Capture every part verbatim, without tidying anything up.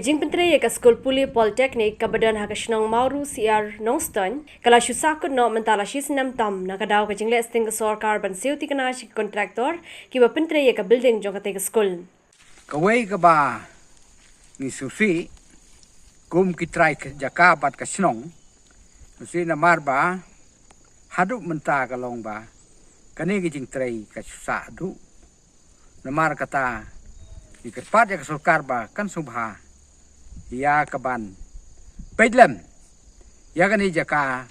Jingpyntrei ïa ka skul pule Polytechnic kaba don ha ka shnong Mawruh Syiar Nongstoiñ ka la shu sahkut noh mynta la shi snem tam na ka daw ka jingleh sting ka sorkar ban siew thikna sha ki kontraktor kiba pyntrei ïa ka building jong katei ka skul. Kawei kaba ngi sngewsih kum ki trai ka jaka bad ka shnong, sngewsih namar ba haduh mynta ka long ba kane ka jingtrei ka shu sah haduh. Namar kata ngi kyrpad ïa ka sorkar ba kan sngewbha ïa ka ban peit lem ïa kane jaka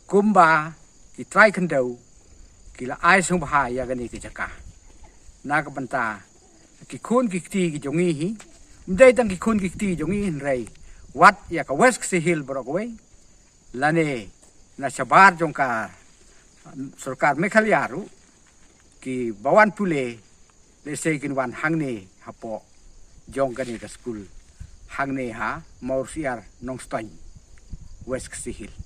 kumba ki trai khyndew ki la ai sngewbha ïa kane ka jaka. Na ka bynta ki khun ki kti ki jong ngi hi, ym dei tang ki khun ki kti ki jong ngi hynrei wat ïa ka West Khasi Hills baroh kawei, lane na shabar jong ka sorkar Meghalaya ruh, kiba wan pule lehse kin wan hangne hapoh jong kane ka skul hangne ha Mawruh Syiar Nongstoiñ, West Khasi Hills.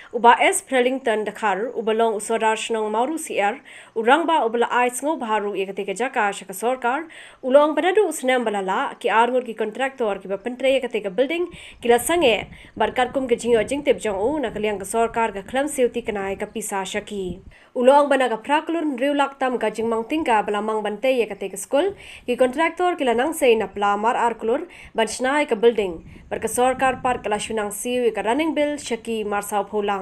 U Bah S Phrelington Dkhar uba long u sordar shnong Mawruh Syiar, u rangbah uba la ai sngewbha ruh ïa katei ka jaka sha ka sorkar, u la ong ba naduh u snem ba la lah ki arngut ki kontraktor kiba pyntrei ïa katei ka building ki la sangeh bad katkum ka jingïoh jingtip jong u na ka liang ka sorkar ka khlem siew thikna ïa ka pisa sha ki. U la ong ba na ka phra klur hynriew lak tam ka jingmang tyngka ba la mang ban tei ïa katei ka skul, ki kontraktor ki la nang sei na pla mar ar klur ban shna ïa ka building bad ka sorkar pat ka la shu nang siew ïa ka running bill sha ki mar saw phew lak.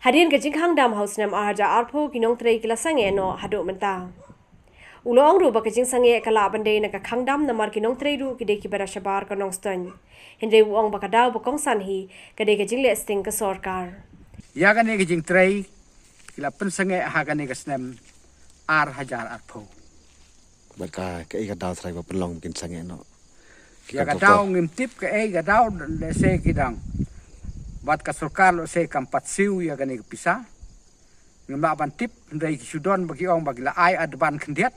Hadien ka jingkhang dam ha u snem ar hajar arphew ki nongtrei ki la sangeh noh haduh mynta. U la ong ruh ba ka jingsangeh ka lah ban dei na ka khang dam namar ki nongtrei ruh ki dei kiba da shabar ka Nongstoiñ. Hynrei u ong ba ka daw ba kongsan hi ka dei ka jingleh sting ka sorkar. Ïa kane ka jingtrei ki la pynsangeh ha kane ka snem ar hajar arphew. Bad ka, kaei ka daw trai ba pynlong ba kin sangeh noh? Ïa ka daw ngim tip kaei ka daw, lehse ki dang, bad ka sorkar lehse kam pat siew ïa kane ka pisa. Ngim lah ban tip, hynrei ki shu don ba ki ong ba ki la ai advance khyndiat,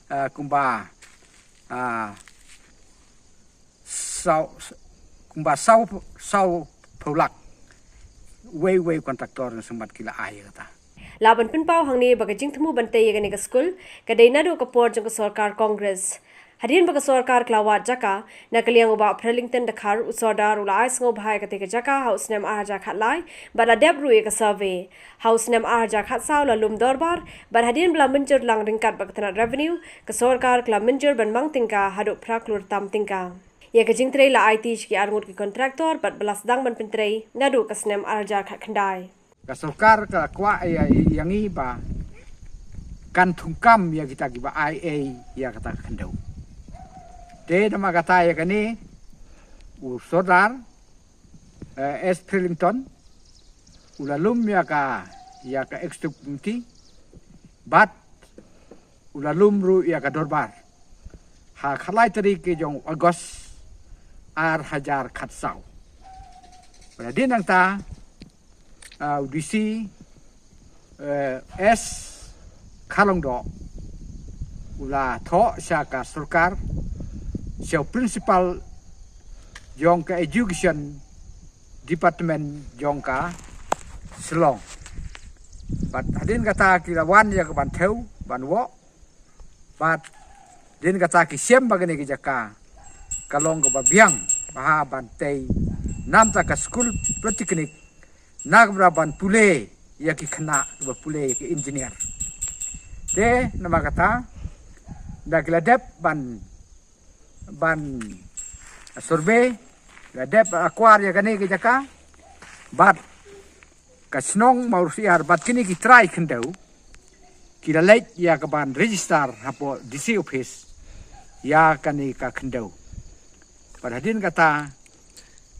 ah, kumba, ah, saw, kumba saw, saw phew lak. Wei wei kontraktor ngi sngewbha ki la ai ïa kata. Lah ban pynpaw hangne ba ka jingthmu ban tei ïa kane ka skul ka dei naduh ka por jong ka sorkar Congress. Hadien ba ka sorkar ka la wad jaka, na ka liang u Bah Phrelington Dkhar u sordar u la ai sngewbha ïa katei ka jaka ha u snem ar hajar khatlai bad la dep ruh ïa ka survey. Ha u snem ar hajar khatsaw la lum dorbar bad hadien ba la mynjur lang ryngkat bad ka tnat revenue, ka sorkar ka la mynjur ban mang tyngka haduh phra klur tam tyngka. Ïa ka jingtrei la aiti sha ki arngut ki kontraktor bad ba la sdang ban pyntrei naduh ka snem ar hajar khatkhyndai. Ka sorkar ka kwah ïa, ïa ngi ba kan thungkam ïa kita kiba ai ei ïa kata ka khyndew. Te namar kata ïa kane u sordar, eh, S Phrelington u la lum ïa ka, ïa ka executive committee bad u la lum ruh ïa ka dorbar ha khatlai tarik ka jong August ar hajar khatsaw. Bad hadien nangta, ah, u D C, eh, S Kharlongdoh u la thoh sha ka sorkar, sha u principal jong ka education department jong ka Shillong. Bad hadien kata ki la wan ïa ka ban thew ban wok. Bad hadien kata ki shem ba kane ka jaka ka long kaba biang bha ban tei namar ka skul polytechnic na ka bynta ban pule ïa ki khynnah kiba pule ïa ki engineer. Te namar kata da ki la dep ban, ban survey, la dep acquire ïa kane ka jaka bad ka shnong Mawruh Syiar bad kine ki trai khyndew ki la leit ïa ka ban register hapoh D C office ïa kane ka khyndew. Bad hadien kata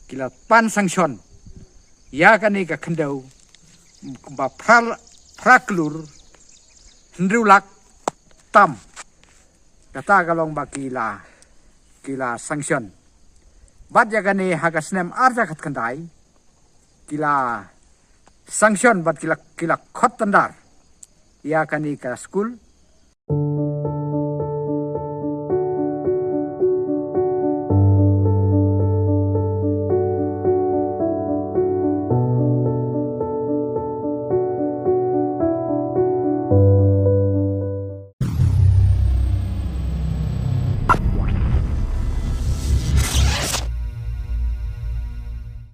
ki la pan sanction ïa kane ka khyndew ba phra, phra klur hynriew lak tam. Kata ka long ba ki la, ki la sanction. Bad ïa kane ha ka snem ar hajar khatkhyndai ki la sanction bad ki la, ki la khot tender ïa kane ka skul